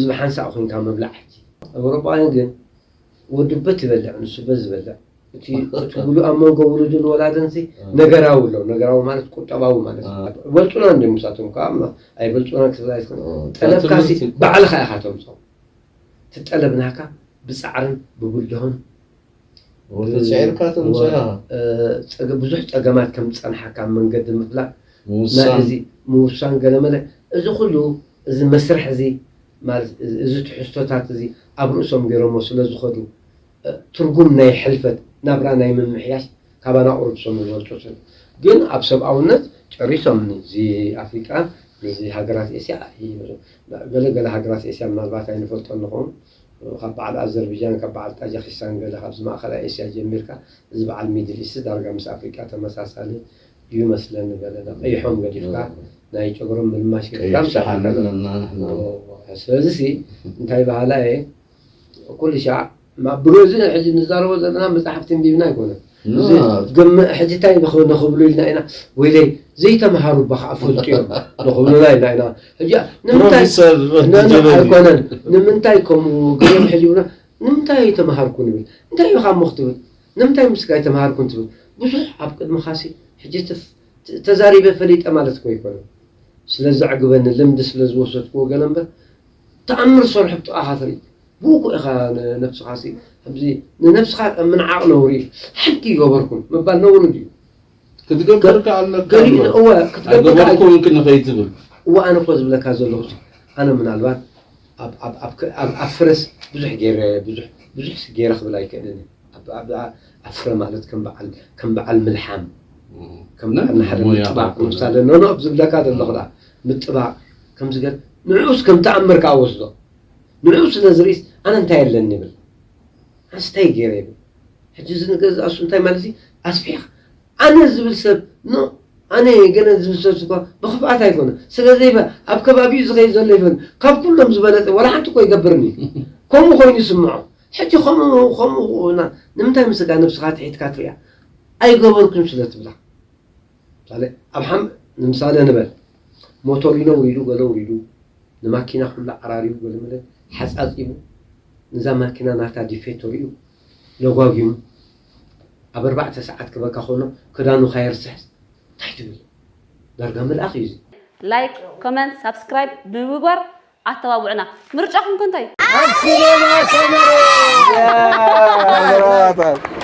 ህዝቢ ሓንሳእ ኮይንካ ምብላዕ ሕጂ። ኣብ ኣውሮጳውያን ግን ወዲ በት ይበልዕ፣ ንሱ በት ዝበልዕ። እቲ እቲ ውሉ ኣብ መንጎ ውሉድን ወላድን ሲ ነገራዊ ኣሎ። ነገራዊ ማለት ቁጠባዊ ማለት እዩ። በልጹና እንደ ምሳቶም ከዓ እማ ኣይበልጹና ክትብል ኣይትኽእል። ጠለብካ ሲ ባዕልኻ ኢኻ ተምጾ። እቲ ጠለብ ናካ ብጻዕርን ብብድሆን ተጻዒርካ ተምጽኦ። ጸገ- ብዙሕ ጸገማት ከም ዝጸንሓካ ኣብ መንገዲ ምፍላጥ ናይ እዚ ምውሳን ገለመለ፣ እዚ ኩሉ እዚ መስርሕ እዚ ማለት እዚ ትሕዝቶታት እዚ ኣብ ርእሶም ገይሮሞ ስለ ዝኸዱ ትርጉም ናይ ሕልፈት ናብራ ናይ ምምሕያሽ ካባና ቁሩብ ሰሙ ዝበልጡትን ግን ኣብ ሰብኣውነት ጨሪሶም ንዚ ኣፍሪቃ ንዚ ሃገራት ኤስያ ገለ ገለ ሃገራት ኤስያ ምናልባት ኣይንፈልጦ ንኸውን ካብ በዓል ኣዘርቢጃን ካብ በዓል ጣጃኪስታን ገለ ካብዚ ማእኸላይ ኤስያ ጀሚርካ እዚ በዓል ሚድል ኢስት ዳርጋ ምስ ኣፍሪቃ ተመሳሳሊ እዩ መስለኒ ገለ ቀይሖም ገዲፍካ ናይ ጨጉሮም ምልማሽ ጌርካ ምስ ኣፍሪቃ ስለዚ ሲ እንታይ ባህላ እየ ኩሉ ሻዕ ብግእዝ ሕጂ ንዛረቦ ዘለና መፅሓፍቲ እንዲብና ኣይኮነን ሕጂ እንታይ ንኽብሉ ኢልና ኢና ወይለይ ዘይተምሃሩ ባኻ ኣፈልጡ እዮም ንኽብሉና ኢልና ኢና ሕጂ ንምንታይ ኣይኮነን ንምንታይ ከምኡ ገዮም ሕጂ ብና ንምንታይ ኣይተምሃርኩ ንብል እንታይ እዩ ካብ ሞኽ ትብል ንምንታይ ምስካ ኣይተምሃርኩን ትብል ብዙሕ ኣብ ቅድሚ ካሲ ሕጂ ተዛሪበ ፈሊጠ ማለት እኮ ኣይኮነን ስለ ዘዕግበኒ ልምዲ ስለ ዝወሰድኩዎ ገለ እምበር ተኣምር ዝሰርሑ ብጥቓኻ ትርኢ ብኡ እኮ ኢኻ ነብስኻ ሲ ከምዚ ንነብስኻ ምንዓቕ ነውሪ እዩ ሓንቲ ይገበርኩም ምባል ነውሪ ድዩ ክትገብር ከኣለካ ገሊኡ እወ ክትገብር ከኣ- ኣይገበርኩን ክንኸይትብል እወ ኣነ እኮ ዝብለካ ዘለኹ ሲ ኣነ ምናልባት ኣብ- ኣብ- ኣብ- ኣብ- ኣብ ፍረስ ብዙሕ ገይረ ብዙሕ ብዙሕ ሲ ገይረ ክብል ኣይክእልን እየ። ኣብ- ኣብ- ኣብ- ኣብ ፍረ ማለት ከም በዓል ከም በዓል ምልሓም ከም በዓል ንሓደ ሞያ ምጥባቕ ክውክል። ምሳሌ ኖኖ ዝብለካ ዘለኹ ዳ ምጥባቕ ከምዚ ገር ንዕኡስ ከም ተኣምር ከኣ ወስዶ ንዕኡ ስለ ዝርእስ ኣነ እንታይ ኣለኒ ይብል ኣንስታይ ገይረ ይብል ሕጂ እዚ ንገዛእሱ እንታይ ማለት እዩ ኣስፊሕ ኣነ ዝብል ሰብ ኖ ኣነ ገለ ዝብል ሰብ እኳ ብክፍኣት ኣይኮነ ስለ ዘይበ ኣብ ከባቢኡ ዝኸይ ዘሎ ይፈል ካብ ኩሎም ዝበለፀ ወላ ሓንቲ እኮ ይገብርኒ ከምኡ ኮይኑ ይስምዖ ሕጂ ከምኡ ከምኡ ንምንታይ ምስጋ ነብስኻ ትሒትካ ትሪኣ ኣይገበርኩን ስለ ትብላ ምሳሌ ኣብ ሓም ንምሳሌ ንበል ሞቶሪኖ ውሪዱ ገለ ውሪዱ ንማኪና ኩሉ ዓራሪቡ ገለ መለ ሓፃፂቡ ንዛ ማኪና ናታ ዲፌቶሪኡ ለጓጊሙ ኣብ ኣርባዕተ ሰዓት ክበካ ከሎ ክዳኑ ካየርስሕስ እንታይ ትብል ዳርጋ መልኣኽ እዩ እዚ ላይክ ኮመንት ሳብስክራይብ ብምግባር ኣተባብዑና ምርጫኹም ከ እንታይ እዩ ኣብ ሲኔማ ሰመረ መብራህትኣብ